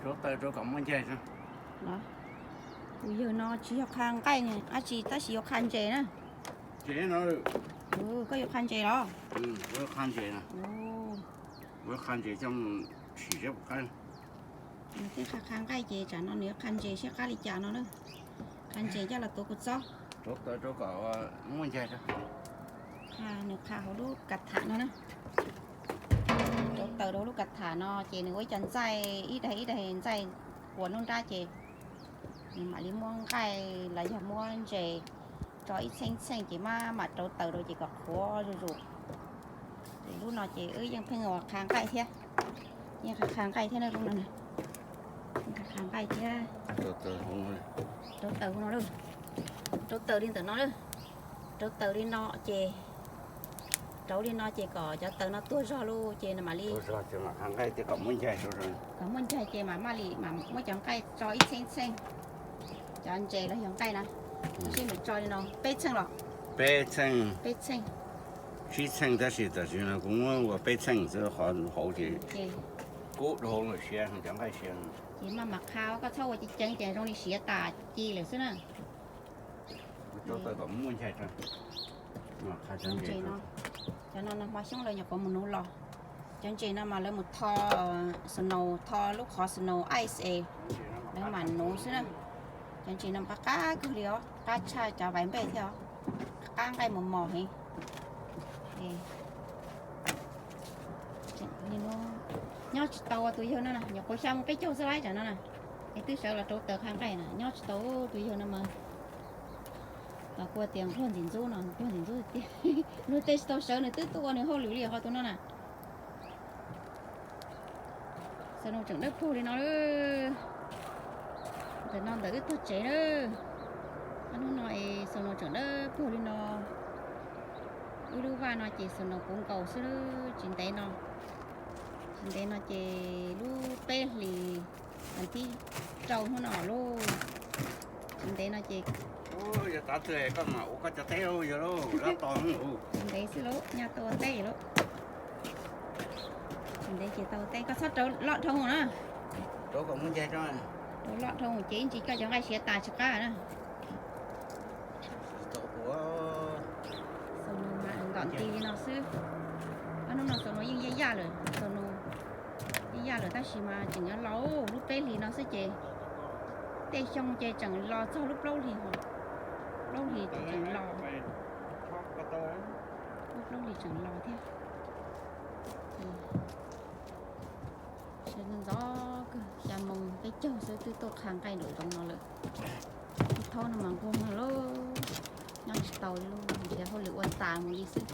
Rauv taws rau kom muaj ncaig. Tus yawg no tsis yog qha nqaij dab tsi tab sis yuav qha ntses na. Koj yuav qha ntses los? Qha ntses, qha ntses coj sim seb puas qab. Nws thiaj qha qha nqaij ces tsam no nws yuav qha ntses seb qab li cas no na. Qha ntses coj los tuav kua txob. Rauv taws rau kom muaj ncaig. Nws qha hauv lub kas tham no na. Rauv taws rau lub kas tham no ces nws ua ib co ntxaij, ib daim ib daim ntxaij quas nruab nrab ces nws mam li muab nqaij los yog muab ntses tso ib txheej txheej ces maj mam rauv taws rau ces kom qhuav zuj zus. Ces lub no ces wb yeej pheej ua qha nqaij thiab, yeej qha qha nqaij thiab na lub no. Qha qha nqaij thiab. Rauv taws no, rauv taws li ntawm no, rauv taws li no ces, rauv li no ces kom cov taws no tuag zog lawm ces mam li, kom muaj ncaig ces mam maj li mam muab cov nqaij tso ib txheej txheej. Cov ntses los yog nqaij na, seb nws tso li no peb txheej los? Peb txheej, peb txheej, tsib txheej tab sis tam sim no kuv muab ua peb txheej xwb, qhov hauv ces kub dhau lawm, siav cov nqaij siav. Ces maj mam qha, koj txhob ua ceev ceev ces zoo li siav tas ci lawm xwb na. Cov no no hmo xyoob lawv nyuam qhuav mus nuv los. Cov ntses no mas lawv mus tho snow, tho lub qhov snow ice es lawv mam nuv xwb na. Cov ntses no qab qab kawg li os, qab tshaj cov vais npej thiab os, qab nqaij mos mos heev. Nyob tsis tau tus yawg no na, nyuam qhuav xya mus peb caug xwb lawm tsam no na, es twb sawv los rauv taws qha nqaij na, nyob tsis tau tus yawg no mas. Los kuj tias nquag ntxim ntxub no, nquag ntxim ntxub tiag, luag tej tsis tau sawv nws twb tuaj ua nws hauj lwm li ho tus no na. Snow tseem dawb paug li no lawm. Ntawm no ntawm wb tog tsev lawm. Ob hnub no es snow tseem dawb paug li no. Wb lub vaj no ces snow puv nkaus xwb, tsis ntev no, tsis ntev no ces lub peb hlis, vas thib rau hnub no lauj, tsis ntev no ces, yog tav twg koj mam ua koj cov teb lauj, yog lauj, tsis ntev xwb lauj, nyaj tau ua teb lauj. Tsis ntev ces tau ua teb, koj txhob rauv loj dhau na. Rauv kom muaj ncaig, rauv loj dhau ces ib ntsis koj cov nqaij siav tas tsis qab na. Snow mas ntom nti li no xwb. Ob hnub no snow yeej yaj yaj lawm, snow yeej yaj lawm tab sis mas tseem yuav los lub peb hlis no xwb ces, tej xyoo ces tseem los txog lub plaub hlis, plaub hlis tseem los, lub plaub hlis tseem los thiab. Sawv ntxov kawg, xya moos peb caug xwb twb tuaj qha nqaij nraum zoov no lawm. Thaub no mas nquag mag lauj, nyob tsis tau li lauj, nrhiav hauj lwm ua tas mus li xwb.